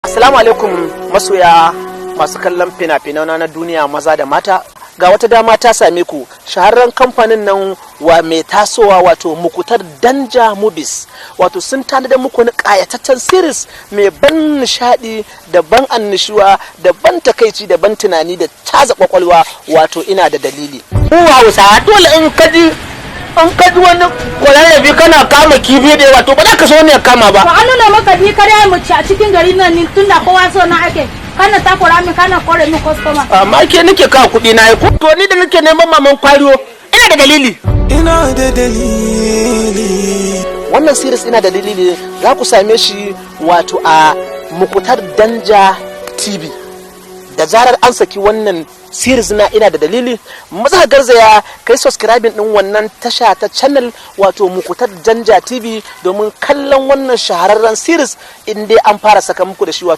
Assalamu alaikum, masoya masu kallon fina-finan na duniya, maza da mata. Ga wata dama ta same ku. Shahararren kamfanin nan wa mai tasowa, wato Mukutar Danja Movies, wato sun tanadar muku wani kayataccen series mai ban nishadi da ban annishuwa da ban takaici da ban tunani da caza kwakwalwa, wato Ina da Dalili. Ku Hausawa, dole in ka ji wani kwararrabi kana kama kifi da yawa, to ba za ka so ne ya kama ba. To, an nuna maka ni kare mu ci a cikin gari nan, ni tunda kowa so na ake, kana takura min, kana kore min customer. Amma ke nake kawo kuɗi na yi ko? To, ni da nake neman maman kwariyo, ina da dalili. Ina da dalili. Wannan series Ina da Dalili za ku same shi wato a Mukutar Danja TV. Da zarar an saki wannan series na Ina da Dalili, maza ka garzaya kai subscribing din wannan tasha ta channel, wato Mukutar Danja TV, domin kallon wannan shahararren series in dai an fara saka muku da shi, wato